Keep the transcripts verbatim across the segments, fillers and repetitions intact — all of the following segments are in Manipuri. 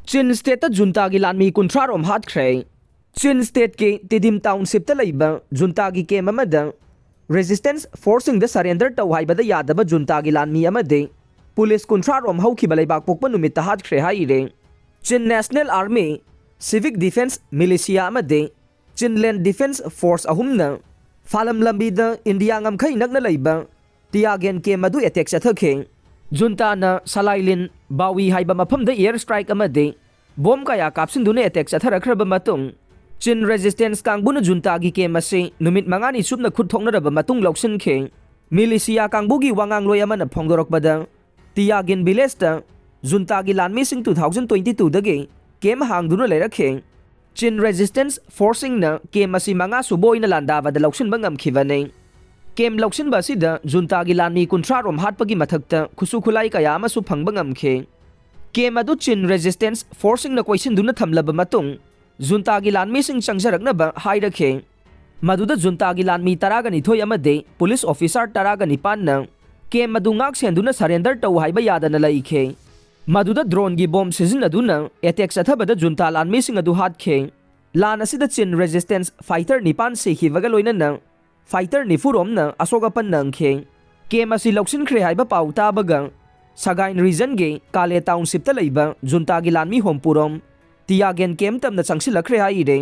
ꯆꯤꯟ ꯁ꯭ꯇꯦꯠꯇ ꯖꯨꯟꯇꯥꯒꯤ ꯂꯥꯟꯃꯤ ꯀꯨꯟꯊ꯭ꯔꯥ ꯔꯣꯝ ꯍꯥꯠꯈ꯭ꯔꯦ꯫ ꯆꯤꯟ ꯁ꯭ꯇꯦꯠꯀꯤ ꯇꯤꯗꯤꯝ ꯇꯥꯎꯟꯁꯤꯞꯇ ꯂꯩꯕ ꯖꯨꯟꯇꯥꯒꯤ ꯀꯦꯝ ꯑꯃꯗ ꯔꯦꯖꯤꯁꯇꯦꯟꯁ ꯐꯣꯔꯁꯁꯤꯡꯗ ꯁꯔꯦꯟꯗꯔ ꯇꯧ ꯍꯥꯏꯕꯗ ꯌꯥꯗꯕ ꯖꯨꯟꯇꯥꯒꯤ ꯂꯥꯟꯃꯤ ꯑꯃꯗꯤ ꯄꯨꯂꯤꯁ ꯀꯨꯟꯊ꯭ꯔꯥ ꯔꯣꯝ ꯍꯧꯈꯤꯕ ꯂꯩꯕꯥꯛ ꯄꯣꯛꯄ ꯅꯨꯃꯤꯠꯇ ꯍꯥꯠꯈ꯭ꯔꯦ ꯍꯥꯏꯔꯦ꯫ ꯆꯤꯟ ꯅꯦꯁꯅꯦꯜ ꯑꯥꯔꯃꯤ, ꯁꯤꯚꯤꯛ ꯗꯤꯐꯦꯟꯁ ꯃꯤꯂꯤꯁꯤꯌꯥ ꯑꯃꯗꯤ ꯆꯤꯟꯂꯦꯟ ꯗꯤꯐꯦꯟꯁ ꯐꯣꯔꯁ ꯑꯍꯨꯝꯅ ꯐꯥꯂꯝ ꯂꯝꯕꯤꯗ ꯏꯟꯗꯤꯌꯥ ꯉꯝꯈꯩ ꯅꯛꯅ ꯂꯩꯕ ꯇꯤꯌꯥꯒꯦꯟ ꯀꯦꯝ ꯑꯗꯨ ꯑꯦꯇꯦꯛ ꯆꯠꯊꯈꯤ꯫ ꯖꯨꯟꯇꯥꯅ ꯁꯂꯥꯏꯂꯤꯟ ꯕꯥꯋꯤ ꯍꯥꯏꯕ ꯃꯐꯝꯗ ꯑꯦꯌꯔ ꯁ꯭ꯇ꯭ꯔꯥꯏꯛ ꯑꯃꯗꯤ ꯕꯣꯝ ꯀꯌꯥ ꯀꯥꯞꯁꯤꯟꯗꯨꯅ ꯑꯦꯇꯦꯛ ꯆꯠꯊꯔꯛꯈ꯭ꯔꯕ ꯃꯇꯨꯡ, ꯆꯤꯟ ꯔꯦꯖꯤꯁꯇꯦꯟꯁ ꯀꯥꯡꯕꯨꯅ ꯖꯨꯟꯇꯥꯒꯤ ꯀꯦꯝ ꯑꯁꯤ ꯅꯨꯃꯤꯠ ꯃꯉꯥꯅꯤ ꯆꯨꯞꯅ ꯈꯨꯠ ꯊꯣꯛꯅꯔꯕ ꯃꯇꯨꯡ ꯂꯧꯁꯤꯟꯈꯤ꯫ ꯃꯤꯂꯤꯁꯤꯌꯥ ꯀꯥꯡꯕꯨꯒꯤ ꯋꯥꯉꯥꯡꯂꯣꯏ ꯑꯃꯅ ꯐꯣꯡꯗꯣꯔꯛꯄꯗ, ꯇꯤꯌꯥꯒꯤꯟ ꯚꯤꯂꯦꯖꯇ ꯖꯨꯟꯇꯥꯒꯤ ꯂꯥꯟꯃꯤꯁꯤꯡ ꯇꯨ ꯊꯥꯎꯖꯟ ꯇ꯭ꯋꯦꯟꯇꯤ ꯇꯨꯗꯒꯤ ꯀꯦꯝ ꯍꯥꯡꯗꯨꯅ ꯂꯩꯔꯛꯈꯤ꯫ ꯆꯤꯟ ꯔꯦꯖꯤꯁꯇꯦꯟꯁ ꯐꯣꯔꯁꯁꯤꯡꯅ ꯀꯦꯝ ꯑꯁꯤ ꯃꯉꯥ ꯁꯨꯕ ꯑꯣꯏꯅ ꯂꯥꯟꯗꯥꯕꯗ ꯂꯧꯁꯤꯟꯕ ꯉꯝꯈꯤꯕꯅꯤ꯫ ꯀꯦꯝ ꯂꯧꯁꯤꯟꯕ ꯑꯁꯤꯗ ꯖꯨꯟꯇꯥꯒꯤ ꯂꯥꯟꯃꯤ ꯀꯨꯟꯊ꯭ꯔꯥ ꯔꯣꯝ ꯍꯥꯠꯄꯒꯤ ꯃꯊꯛꯇ ꯈꯨꯠꯁꯨ ꯈꯨꯠꯂꯥꯏ ꯀꯌꯥ ꯑꯃꯁꯨ ꯐꯪꯕ ꯉꯝꯈꯤ꯫ ꯀꯦꯝ ꯑꯗꯨ ꯆꯤꯟ ꯔꯦꯖꯤꯁꯇꯦꯟꯁ ꯐꯣꯔꯁꯁꯤꯡꯅ ꯀꯣꯏꯁꯤꯟꯗꯨꯅ ꯊꯝꯂꯕ ꯃꯇꯨꯡ, ꯖꯨꯟꯇꯥꯒꯤ ꯂꯥꯟꯃꯤꯁꯤꯡ ꯆꯪꯖꯔꯛꯅꯕ ꯍꯥꯏꯔꯛꯈꯤ꯫ ꯃꯗꯨꯗ ꯖꯨꯟꯇꯥꯒꯤ ꯂꯥꯟꯃꯤ ꯇꯔꯥꯒ ꯅꯤꯊꯣꯏ ꯑꯃꯗꯤ ꯄꯨꯂꯤꯁ ꯑꯣꯐꯤꯁꯥꯔ ꯇꯔꯥꯒ ꯅꯤꯄꯥꯟꯅ ꯀꯦꯝ ꯑꯗꯨ ꯉꯥꯛ ꯁꯦꯟꯗꯨꯅ ꯁꯔꯦꯟꯗꯔ ꯇꯧ ꯍꯥꯏꯕ ꯌꯥꯗꯅ ꯂꯩꯈꯤ꯫ ꯃꯗꯨꯗ ꯗ꯭ꯔꯣꯟꯒꯤ ꯕꯣꯝ ꯁꯤꯖꯤꯟꯅꯗꯨꯅ ꯑꯦꯇꯦꯛ ꯆꯠꯊꯕꯗ ꯖꯨꯟꯇꯥ ꯂꯥꯟꯃꯤꯁꯤꯡ ꯑꯗꯨ ꯍꯥꯠꯈꯤ꯫ ꯂꯥꯟ ꯑꯁꯤꯗ ꯆꯤꯟ ꯔꯦꯖꯤꯁꯇꯦꯟꯁ ꯐꯥꯏꯇꯔ ꯅꯤꯄꯥꯟ ꯁꯤꯈꯤꯕꯒ ꯂꯣꯏꯅꯅ ꯐꯥꯏꯇꯔ ꯅꯤꯐꯨ ꯔꯣꯝꯅ ꯑꯁꯣꯛ ꯑꯄꯟ ꯅꯪꯈꯤ꯫ ꯀꯦꯝ ꯑꯁꯤ ꯂꯧꯁꯤꯟꯈ꯭ꯔꯦ ꯍꯥꯏꯕ ꯄꯥꯎ ꯇꯥꯕꯒ ꯁꯒꯥꯏꯟ ꯔꯤꯖꯟꯒꯤ ꯀꯥꯂꯦ ꯇꯥꯎꯟꯁꯤꯞꯇ ꯂꯩꯕ ꯖꯨꯟꯇꯥꯒꯤ ꯂꯥꯟꯃꯤ ꯍꯣꯝꯄꯨꯔꯣꯝ ꯇꯤꯌꯥꯒꯦꯟ ꯀꯦꯝ ꯇꯝꯅ ꯆꯪꯁꯤꯜꯂꯛꯈ꯭ꯔꯦ ꯍꯥꯏꯔꯦ꯫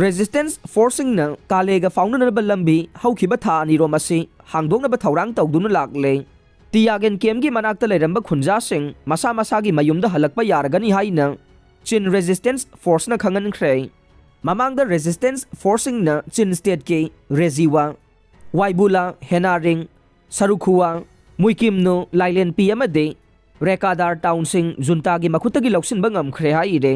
ꯔꯦꯖꯤꯁꯇꯦꯟꯁ ꯐꯣꯔꯁꯁꯤꯡꯅ ꯀꯥꯂꯦꯒ ꯐꯥꯎꯅꯅꯕ ꯂꯝꯕꯤ ꯍꯧꯈꯤꯕ ꯊꯥ ꯑꯅꯤꯔꯣꯝ ꯑꯁꯤ ꯍꯥꯡꯗꯣꯛꯅꯕ ꯊꯧꯔꯥꯡ ꯇꯧꯗꯨꯅ ꯂꯥꯛꯂꯦ꯫ ꯇꯤꯌꯥꯒꯦꯟ ꯀꯦꯝꯒꯤ ꯃꯅꯥꯛꯇ ꯂꯩꯔꯝꯕ ꯈꯨꯟꯖꯥꯁꯤꯡ ꯃꯁꯥ ꯃꯁꯥꯒꯤ ꯃꯌꯨꯝꯗ ꯍꯜꯂꯛꯄ ꯌꯥꯔꯒꯅꯤ ꯍꯥꯏꯅ ꯆꯤꯟ ꯔꯦꯖꯤꯁꯇꯦꯟꯁ ꯐꯣꯔꯁꯅ ꯈꯪꯍꯟꯈ꯭ꯔꯦ꯫ ꯃꯃꯥꯡꯗ ꯔꯦꯖꯤꯁꯇꯦꯟꯁ ꯐꯣꯔꯁꯁꯤꯡꯅ ꯆꯤꯟ ꯁ꯭ꯇꯦꯠꯀꯤ ꯔꯦꯖꯤꯋꯥ, ꯋꯥꯏꯕꯨꯂꯥ, ꯍꯦꯅꯥꯔꯤꯡ, ꯁꯔꯨꯈꯨꯋꯥ, ꯃꯨꯏꯀꯤꯝꯅꯨ, ꯂꯥꯏꯂꯦꯟꯄꯤ ꯑꯃꯗꯤ ꯔꯦꯀꯥꯗꯥꯔ ꯇꯥꯎꯟꯁꯤꯡ ꯖꯨꯟꯇꯥꯒꯤ ꯃꯈꯨꯠꯇꯒꯤ ꯂꯧꯁꯤꯟꯕ ꯉꯝꯈ꯭ꯔꯦ ꯍꯥꯏꯔꯦ꯫